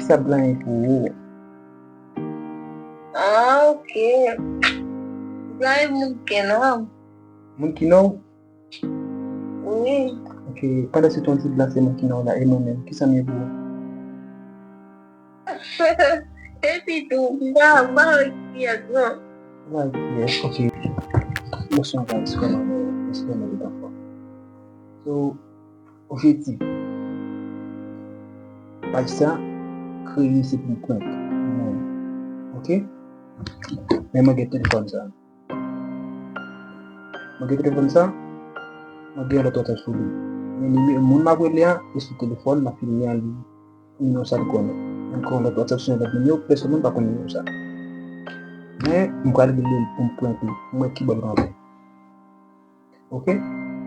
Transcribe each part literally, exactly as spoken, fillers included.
Sa blan pou ou. Ah, ok. Blan e moun ki non. Moun ki non? Wi. Ok, pandan se tan ti blan se moun ki non la, e mwen menm, ki sa m ye pou ou? Epi tou, m pa, m pa wè kiyès non. Ou pa wè kiyès, ok. Bonswa, guys, kòman nou ye? Èske nou tout anfòm? So, objektif paj sa, kreye se pou prank. Mwen. Ok? Men mwen gen telefòn sa. Mwen gen telefòn sa, mwen gen yon lòt WhatsApp sou li. Men nimewo moun m ap rele a, e sou telefòn, m ap filme a li. Nimewo sa l konnen. Ankò yon lòt WhatsApp sou yon lòt nimewo, pèsonn moun pa konn nimewo sa. Men, m pral rele l pou m prank li, pou m wè ki bò l pral. Ok?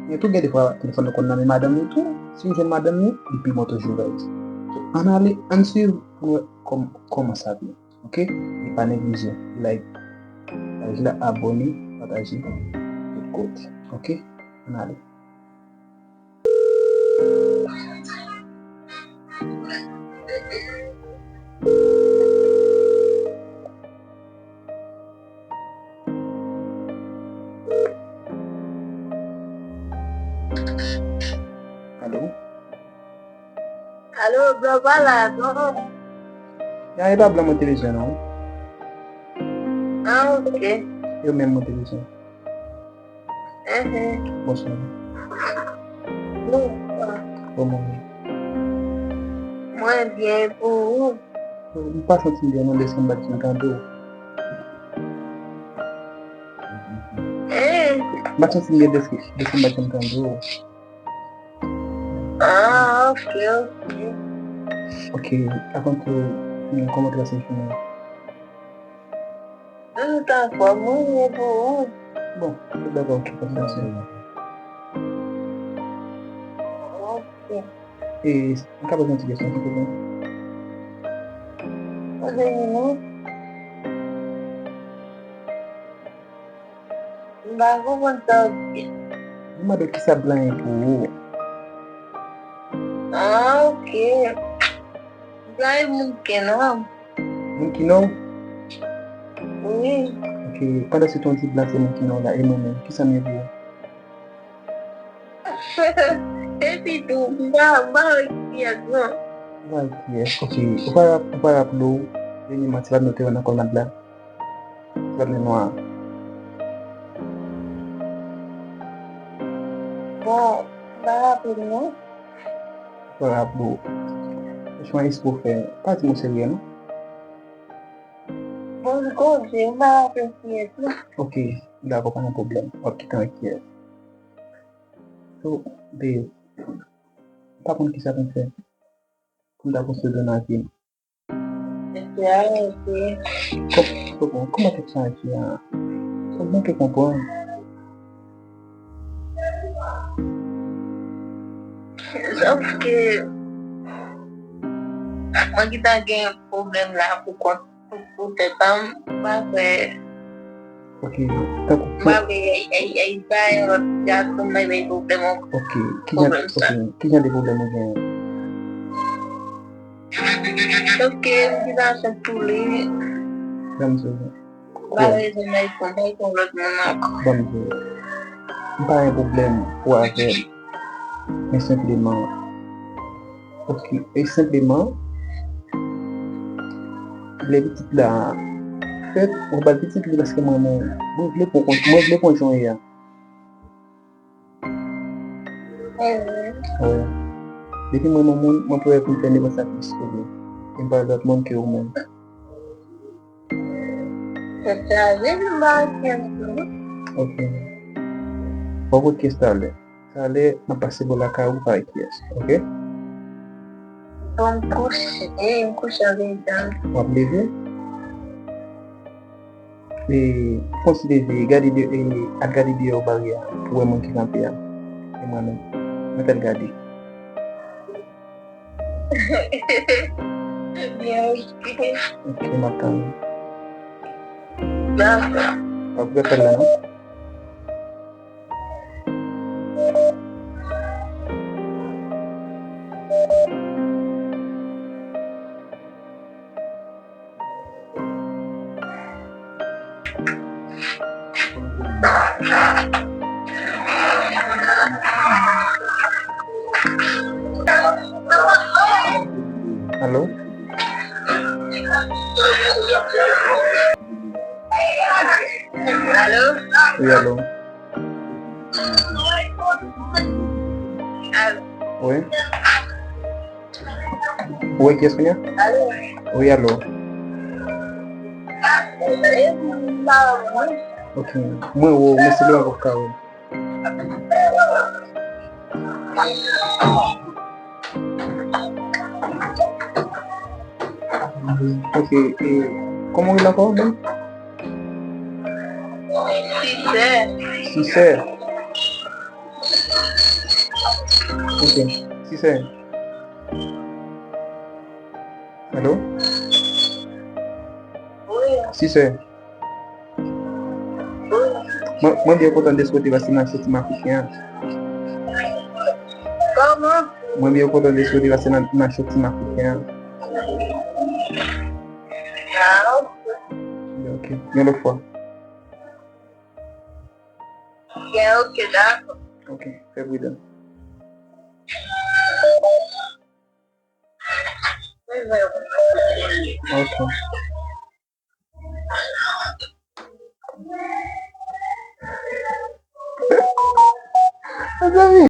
Men tou gen defwa telefòn nan konn nan men madanm li tou. Si m jwenn madanm li, li pi bon toujou, guys. So, ann ale, ann swiv pou n wè kòm-, kòman sa vin. Ok? E pa neglije like paj la, abòne, pataje tout kote. Ok? Ann ale. Alo? Alo, blan pa la non. Ya, e pa blan mwen te bezwen non. Ah, ok. Yo menm mwen te bezwen. Enhen. Bonswa. Bonswa. Kòman w ye? Mwen byen, e pou ou? M pa santi m byen non, deske m pa t janm tande w. Eh. M pa santi m byen deske, deske m pa t janm tande w. Ah, ok, ok. Ok, avan tou, kòman travèse jounen an? Tout anfòm, wi, e pou ou? Bon, tout bagay ok, pa gen pwoblèm. Ok. E, m ka poze yon ti kesyon, silvouplè? Poze li non. M pa konprann sa w di. M mande w kisa blan ye pou ou. Ah, ok. Blan e moun ki non. Moun ki non? Wi. Ok, pandan se tan w di blan se moun ki non la, e mwen menm, kisa m ye pou ou? Epi tou, m pa, m pa wè kiyès non. Ou pa wè kiyès, ok. Ou pa, ou pa raple w, dènyèman, ti blan nou te wè nan kòmand la? Ti blan nwa. Bon, m pa raple m non. Ou pa raple w. Franchman, espre w fè. Pa di m ou serye non. Bon, m koze, m pa raple kiyès non. Ok, dakò, pa gen pwoblèm. W ap kite an kiyès. So, babe, m pa konn kisa pou m fè pou m ta konstwi dlo nan vi m. Mesye a rete. Kò-, kò-, kòman tèt chaje a? Sa m manke konprann. Sòf ke mwen gentan gen pwoblèm la pou kont, pou, pou tèt pa m, m pa kwè. Ok, tankou m pa vle ay, ay, ay bay yon lòt gason bay, bay pwoblèm ankò. Ok, ki jan, pwoblèm sa. Ok, ki jan de pwoblèm ou genyen? Ok, m gentan sot pou li. Ban m di w. Ba rezon bay pou, bay pou lòt moun ankò. Ban m di w. M pa gen pwoblèm pou avè l. Men senpleman, ok, e senpleman, lè pitit la fèt, mwen ba l pitit li paske mwen, mwen, mwen vle pran kont, mwen vle pran jan w ye a. Wi. Depi mwen, mwen, mwen, mwen prè pou m fè nenpòt sakrifis pou li. E m pa lòt moun ke ou menm. Tèt chaje, m pa wè kiyès tou. Ok. W ap wè kiyès talè. Talè, m ap pase bò lakay ou, pa wè kiyès. Ok? Bon, m kouche, m kouche an verite. W ap leve? E, fon ti leve, gade de, e, al gade deyò baryè a, pou wè moun ki kanpe a. E mwen menm. Mwen t al gade. Ebyen, ok. Ok, m ap tann ou. Dakò. W ap fè l la, non? Alo? Wi, alo. Alo? Wi. Ou wè kiyès kounye a? Alo? Wi, alo. E, m pa wè moun. Ok. Mwen wè w, men se lè w ap ka wè. Ok, e, kòman w rele ankò menm? Sisè. Sisè. Ok, Sisè. Alo? Wi. Sisè. Mwen, mwen byen kontan de sa w te pase nan show Team Afriken an. Kòman? Mwen byen kontan de sa w te pase nan, nan show Team Afriken an. Ah, ok. Ok. Yon lòt fwa. Ok, ok, dakò. Ok, fè pridan. Ok. Mezanmi,